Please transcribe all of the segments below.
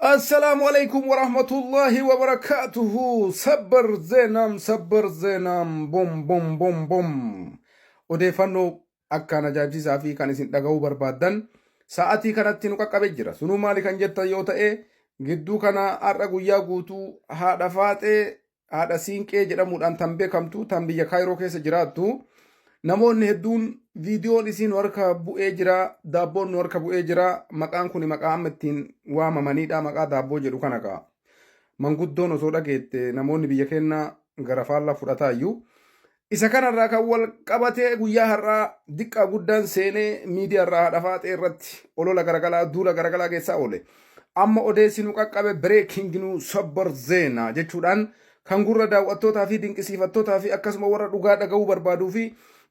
Assalaamu alaikum warahmatullahi wabarakaatuhu. Sabbar zeenaam, sabbar zeenaam, bom bom bom bom. Odeeffannoo akkaan ajaa'ibsiisaa fi kan isin dhaga'uu barbaaddan sa'atii kanatti nu qaqqabe jira. Sunuu maali kan jettan yoo ta'e, gidduu kana har'a guyyaa guutuu haadha faaxee, haadha siinqee jedhamuudhaan tan beekamtu, tan biyya Kaayiroo keessa jiraattu, namoonni hedduun viidiyoon isiin nu harka bu'ee jira, daabboon nu harka bu'ee jira. Maqaan kun maqaa amma ittiin waamamanidha, maqaa daabboo jedhu kana ka'a. Manguddoon osoo dhageette namoonni biyya keenyaa gara faallaa fudhataayyuu. Isa kanarraa kan wal qabatee guyyaa har'aa diqqaa guddaan seenee miidiyaarraa haadha faaxee irratti olola garagalaa, duula garagalaa keessaa oole. Amma odeessi nu qaqqabe, breaking news, sabbar zeenaa jechuudhaan kan gurra daawwattootaa fi dinqisiifattootaa fi akkasuma warra dhugaa dhaga'uu barbaaduu fi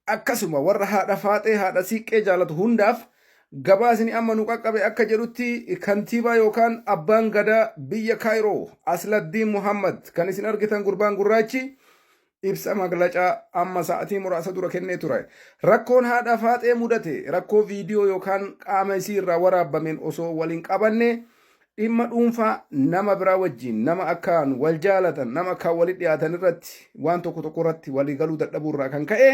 akkasuma warra haadha faaxee, haadha siiqqee jaalatu hundaaf gabaasni amma nu qaqqabe akka jedhutti, kantiibaa yookaan abbaan gadaa biyya Kaayiroo Asladdiin Muhammad, kan isin argitan gurbaan gurraachi, ibsa maglacaa amma sa'atii muraasa dura kennee ture. Rakkoon haadha faaxee mudate rakkoo viidiyoo yookaan qaama isii irraa waraabbameen osoo waliin qabanne, dhimma dhuunfaa nama biraa wajjin, nama akkaan wal jaalatan, nama akkaan walitti dhiyaatan irratti waan tokko tokko irratti walii galuu dadhabuu irraa kan ka'e,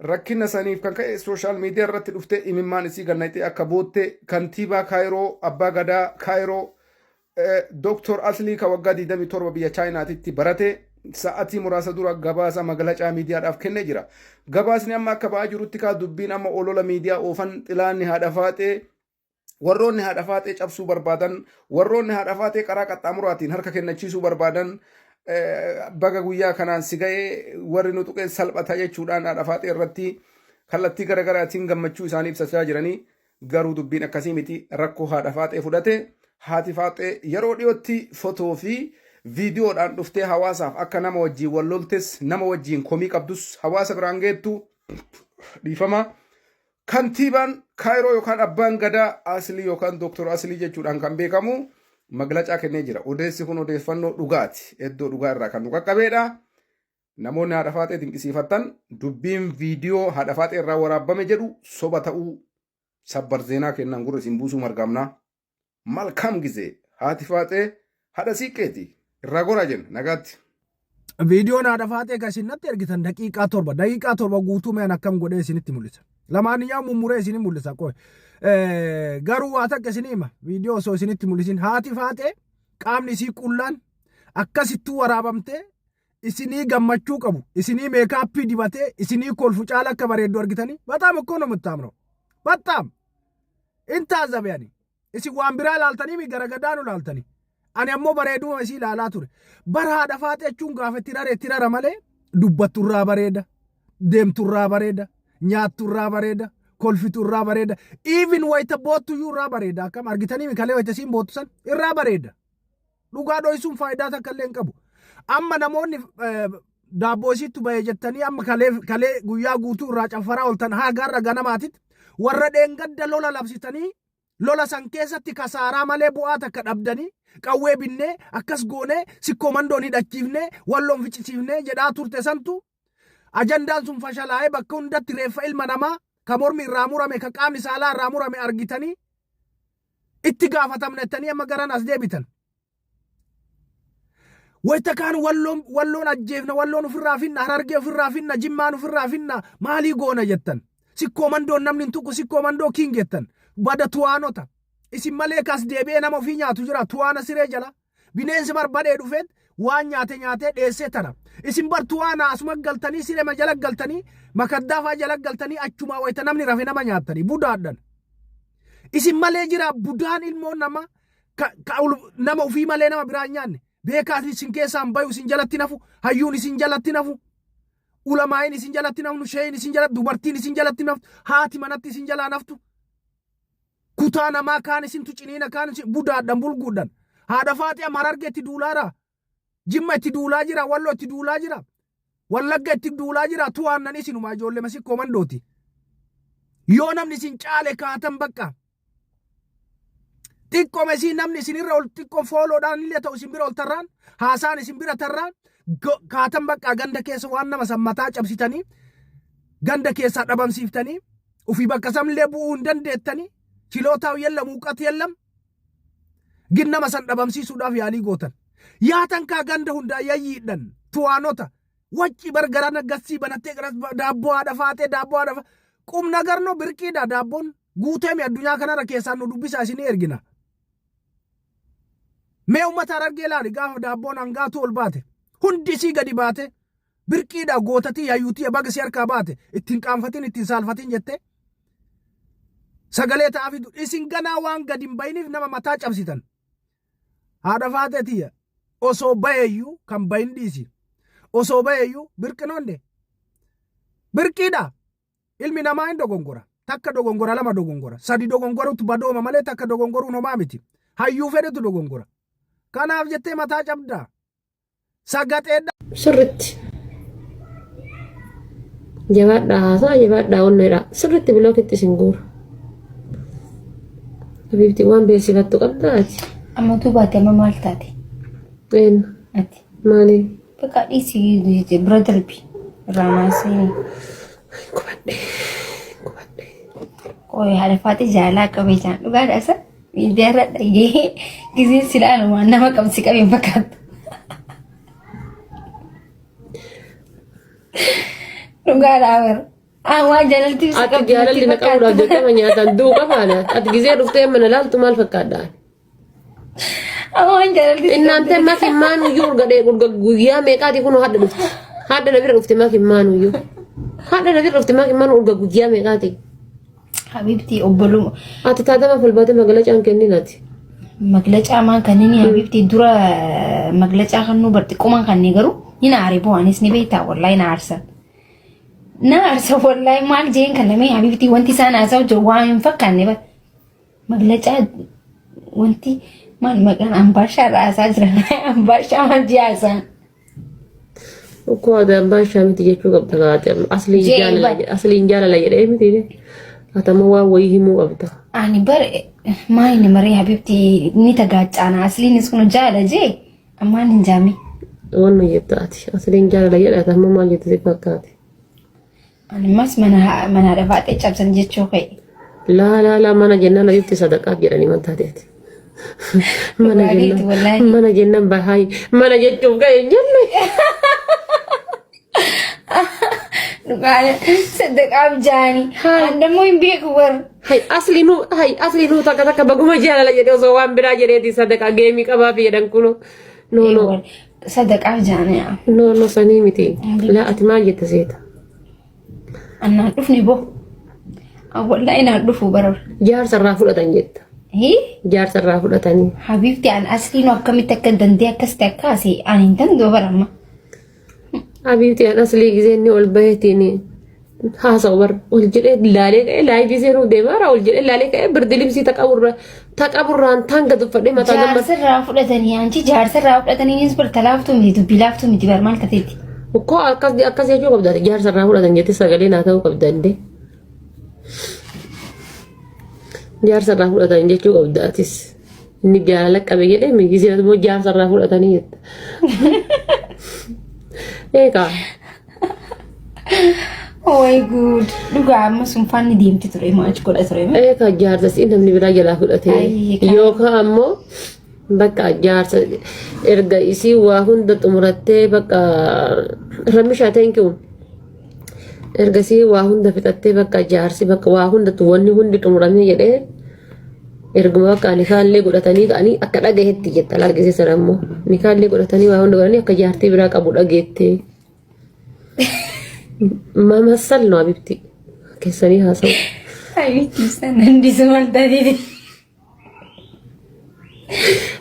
rakkina saniif kan ka'e social media irratti dhuftee imimmaan isii gannayxee akka bootte kantiibaa Kaayiroo, abbaa gadaa Kaayiroo, Dooktor Aslii, ka waggaa 27 biyya Chaayinaatitti barate, sa'atii muraasa dura gabaasa magalacaa miidiyaadhaaf kennee jira. Gabaasni amma akka ba'aa jirutti kaa, dubbiin amma olola miidiyaa oofan, xilaanni haadha faaxee, warroonni haadha faaxee cabsuu barbaadan, warroonni haadha faaxee karaa qaxxaamuraatiin harka kennachiisuu barbaadan, baga guyyaa kanaan si ga'ee, warri nu tuqeen salphata jechuudhaan haadha faaxee irratti kallattii garaagaraatiin gammachuu isaanii ibsachaa jiranii. Garuu dubbiin akkasii miti. Rakkoo haadha faaxee fudhate, haati faaxee yeroo dhiyootti fotoo fi viidiyoodhaan dhuftee hawaasaaf akka nama wajjiin wal loltes, nama wajjiin komii qabdus hawaasa biraan geettu. Dhiifama. Kantiibaan Kaayiroo yookaan abbaan gadaa Aslii yookaan Dooktor Aslii jechuudhaan kan beekamu maglacaa kennee jira. Odeessi kun odeeffannoo dhugaati. Iddoo dhugaa irraa kan nu qaqqabeedha. Namoonni haadha faaxee dinqisiifattan, dubbiin viidiyoo haadha faaxee irraa waraabbame jedhu soba ta'uu sabbar zeenaa kennan gurra isin buusuu margamna. Malkaam gizee, haati faaxee haadha siiqqeeti. Irraa goraa jenna, nagaatti. Viidiyoon haadha faaxee kan isin natti ergitan daqiiqaa 7, daqiiqaa 7 guutuu mean akkam godhee isinitti mul'isa. Lamaaniyyaa mummuree isin mul'isa qoy. Garuu waa takka isin hima, viidiyoo osoo isinitti mul'isin, haati faaxee qaamni isii qullaan akkasittuu waraabamtee isinii gammachuu qabu, isinii makeup dibatee isinii kolfu caala akka bareeddu argitanii. በጣም እኮ ነው የምታምረው። በጣም intaazabe. Ani isin waan biraa ilaaltanii mi gara gadaanu ilaaltanii, ani ammoo bareeduma isii ilaalaa ture. Bara haadha faaxee jechuun gaafa itti rare itti rara malee, dubbatturraa bareeda, deemturraa bareeda, nyaatturraa bareeda, kolfiturraa bareeda, even wayita boottuyyuu irraa bareeda. Akkam argitanii mi kalee wayita isiin boottu san irraa bareeda. Dhugaa dhoysuun faayidaa takka illee hin qabu. Amma namoonni daabboo isiittu bahe jettanii amma kalee kalee guyyaa guutuu irraa caffaraa ooltan, haa garra ganamaatitti warra dheengadda lola labsitanii, lola san keessatti kasaaraa malee bu'aa takka dhabdanii, qawwee binnee akkas goonee sikkoo mandoon hidhachiifnee walloon ficcisiifnee jedhaa turte santu, ajandaan sun fashalaa'ee bakka hundatti reeffa ilma namaa ka mormi irraa murame, ka qaamni saalaa irraa murame argitanii itti gaafatamna jettanii amma garan as deebitan. Wayita kaan walloon walloon ajjeefna, walloon ofirraa finna, harargee ofirraa finna, jimmaan ofirraa finna, maalii goona jettan. Sikkoo mandoon namni hin tuqu, sikkoo mandoo kiin jettan. Bada tuwaanota. Isin malee kas deebi'ee nama ofii nyaatu jira tuwaana siree jala. Bineensi barbadee dhufeet waan nyaate nyaatee dheessee tara. Isin bar tuwaana asuma galtanii, sirema jala galtanii, makaddaa fa'aa jala galtanii, achumaa wayita namni rafe nama nyaattanii budaadhan. Isin malee jira budaan ilmoo nama ka nama ofii malee nama biraa hin nyaanne? Beekaas isin keessaan bayu isin jalatti nafu, hayyuun isin jalatti nafu, ulamaayin isin jalatti nafnu, sheeyin isin jalatti, dubartiin isin jalatti naftu, haati manatti isin jalaa naftu. Kutaa namaa kaan isintu ciniina, kaan isin budaadhan, bulguudhan. Haadha faaxee amma Harargee itti duulaara. Jimma itti duulaa jira, Walloo itti duulaa jira. Wallagga itti duulaa jira, tuwaannan isinuma ijoollee masikkoo mandooti. Yoo namni isin caale kaatan bakka. Xiqqooma isin namni isinirra ol xiqqoo fooloodhaan illee ta'u isin bira ol tarraan, haasaan isin bira tarraan kaatan bakka ganda keessa waan nama san mataa cabsitanii ganda keessaa dhabamsiiftanii ofii bakka samillee bu'uu hin dandeettanii. ችሎታው የለም፣ እውቀት የለም። Gin nama san dhabamsiisuudhaaf yaalii gootan. Yaatan kaa ganda hundaa yayyiidhan tuwaanota wacci bar gara naggassii banattee gara daabboo haadha faatee daabboo haadha qubna garnoo birqiidha daabboon guuteemi addunyaa kanarra keessaan nu dubbisaa isinii ergina. Mee uummata Harargee ilaali gaafa daabboon hangaatu ol baate hundi isii gadi baate birqiidha gootatii hayyuutii baga si harkaa baate ittiin qaanfatin ittiin saalfatin jettee sagalee ta'aa fidu isin ganaa waan gadi hin bayiniif nama mataa cabsitan. Haadha faatee tiyya osoo bayeeyyuu kan bayin dhiisi osoo bayeeyyuu birqinoonde birqiidha. Ilmi namaa hin dogongora. Takka dogongora lama dogongora. Sadi dogongorutu badooma malee takka dogongoruun homaa miti. Hayyuu fedhetu dogongora. Kanaaf jettee mataa cabdaa. Sagaxeedha. Sirritti. Jabaadhaa haasaa jabaadhaa onneedha. Sirritti bilookitti isin guura. Habiibti waan beeksifattu qabdaa ati. Amma utuu baate amma maal taate? Eenyu? Ati. Maali? Bakka dhiisi bira darbi. Irraa maasii. Gubadhe. Gubadhe. Qoy haadha faatee jaalaa qabee jaan dhugaadha isa. Miidiyaa irra dhagee gizee silaan waan nama qabsi qabeen fakkaata. Dhugaadha bara. Ah waan jaalalti si Ati qabdi natti jaalalli na qabuudhaaf fakkaata. dirqama nyaataan du'u qabaana. Ati gizee dhuftee mana laaltu maal fakkaadha? Ah waan jaalalti si Innaantee qabdi. maki maanuyyuu urga urga guyyaa meeqaati kunoo hadha dhufte. Hadha na bira dhufte maki maanuyyuu. Hadha na bira dhufte maki maanu urga guyyaa meeqaati. Habibti obboluma. Ati taatama fulbaate magalacaan kennin ati. Maglacaa maan kanneen habibti dura maglacaa kan nu barxiqumaan kanneen garuu hin aare bu'aanis ni beektaa wallahi na aarsan. Na aarsa wallahi maal jeen kan namee habibti wanti isaan haasa'u jiru waan hin fakkaanne bar. Maglacaa wanti maal maqaan ambaashaa irraa haasaa jiran ambaashaa maal jee haasa'an. Ukkoo ati abbaan shaa miti jechuu qabda kaate amma asliin Jee jaalala bar. asliin jaalala jedhee miti ati amma waan wayii himuu qabda. Ani bar maal inni maree habibti ni tagaacaana asliinis kun jaala jee ammaan hin jaame. Wanna jetta ati asliin jaalala jedhe ati amma maal jette si fakkaate. Ani ammas mana mana haadha faaxee cabsan jechuu ka'e. Laa laa laa mana jennaan habibti sadaqaaf jedhanii man taateeti. Mana Dhugaa keeti jennaan wallaahi. mana jennaan bahaay mana jechuuf ga'e hin jenne. Dhugaa sadaqaaf jaanii. Haay. An dammoo hin beeku war. Hay asli nu hay asli nu takka takka baguma jaalala jedhee osoo waan biraa jedheeti sadaqaa geemii qabaa fi jedhan kuno. No no Sadaqaaf jaanii. no no sanii miti. Laa ati maal jette seeta? Annaan dhufne boo. Wallaahi naan dhufu bara. Jaarsa irraa fudhatan jetta. Hii? Jaarsa irraa fudhatanii. Habiibti an asliin akkamitti akka dandee akkas ta'e akkaasi ani hin danda'u bara amma. Habiibti an aslii gisee inni ol baheetiin haasa'u bar ol jedhee laalee ka'ee laayivii seenuuf deemaa ol jedhee laalee ka'ee birdi limsii taqaburraan taan gad uffadhee mataa gamma. Jaarsa irraa fudhatanii anchi jaarsa irraa fudhatanii nis bar talaaftuu miti dubbii laaftuu miti bar maal tateetti. Ukkoo akkas akkas jechuu qabda jaarsa irraa fudhatan jettee sagalee naa ta'uu qabda indee. Jaarsa irraa fudhatan jechuu qabda atis. Inni jaalala qabe jedhee migisee immoo jaarsa irraa fudhatanii jetta. Eegaa. Oh my god. Dhugaa amma sun faanni deemti ture maal godha ture. Eegaa jaarsa si namni biraa jalaa fudhatee Ayyee, kan- yookaan ammoo bakka jaarsa erga isii waa hunda xumurattee bakka ramishaa thank you. Erga isii waa hunda fixattee bakka jaarsi bakka waa hunda wanni hundi xumuramee jedhee erguma bakka nikaallee godhatanii ka'anii akka dhagahetti jetta argisiisan ammoo nikaallee godhatanii waa hunda godhanii akka jaartii biraa qabu dhageette. Mamassal no habibti keessanii haasa'u. Habiibti ibsaan dandeessu maal taatee.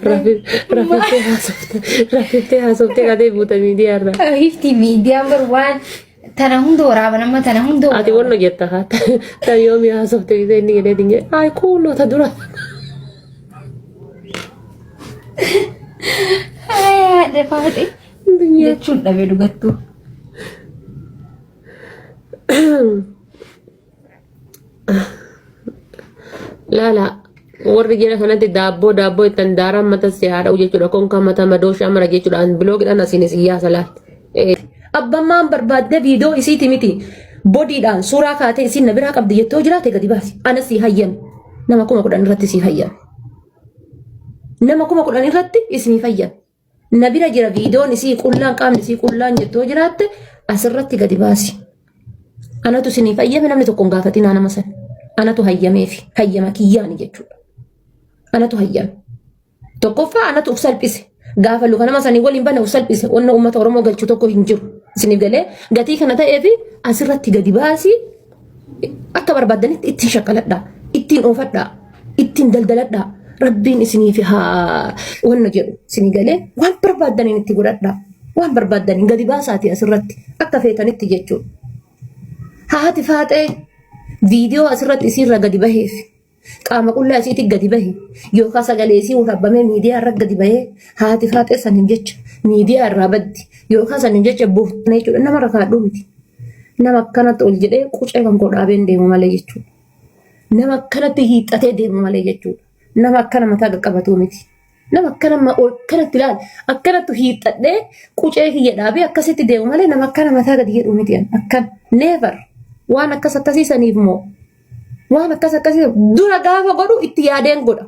Rafiftee haasofte rafiftee haasoftee katee buuta miidiyaa irraa. Habiibti miidiyaan bar waan tana hunda waraaban amma tana hunda Ati waraaban. wanna jetta haa ta yoomi haasofte gisee inni jedhee dinge ay kuunoo ta dura. Haadha faate jechuun dhabee dhugattuu. Laala warri jala kanatti daabboo daabboo ittan daaraan mata si haadha'u jechuudha konkaa mata madooshaa mara jechuudha an biloogidhaan asiin isin yaasa laal. Abbammaan barbaadde viidiyoo isiiti miti. Bodiidhaan suuraa kaatee isiin na biraa qabdi jettoo jiraate gadi baasi. Ana sii hayyame. Nama 10,000 irratti sii hayyame. Nama 10,000 irratti isiniif hayyame. Na bira jira viidiyoon isii qullaan qaamni isii qullaan jettoo jiraatte asirratti gadi baasi. Anatu isiniif hayyame namni tokko hin gaafatinaa nama sana. Anatu hayyameefi hayyama kiyyaani jechuudha. Anatu hayyame. Tokkoffaa anatu uf salphise. Gaafa luka nama sanii waliin bane uf salphise. Wanna uummata Oromoo galchu tokko hin jiru. Isiniif galee gatii kana ta'eefi asirratti gadi baasii akka barbaaddanitti ittiin shakkaladhaa, ittiin oofadhaa, ittiin daldaladhaa. Rabbiin isiniif haa wanna jedhu isinii galee waan barbaaddaniin itti godhadhaa. Waan barbaaddaniin gadi baasaati asirratti akka feetanitti jechuudha. Haati faaxee viidiyoo asirratti isiirra gadi baheef qaama qullaa isiitti gadi bahe yookaan sagalee isii waraabamee miidiyaa irra gadi bahee haati faaxee saniin jecha miidiyaa irraa baddi yookaan saniin jecha buuftana jechuudha nama rakaadhuu miti. Nama akkanatti ol jedhee qucee kan koo dhaabeen deemu malee jechuudha. Nama akkanatti hiixatee deemu malee jechuudha. Nama akkana mataa qaqqabatuu miti. Nama akkana akkanatti ilaali. Akkanatti hiixadhee qucee kiyya dhaabee akkasitti deemu malee nama akkana mataa gadi jedhu miti. Akkan never waan akkas akkasii saniif moo waan akkas akkasii dura gaafa godhu itti yaadeen godha.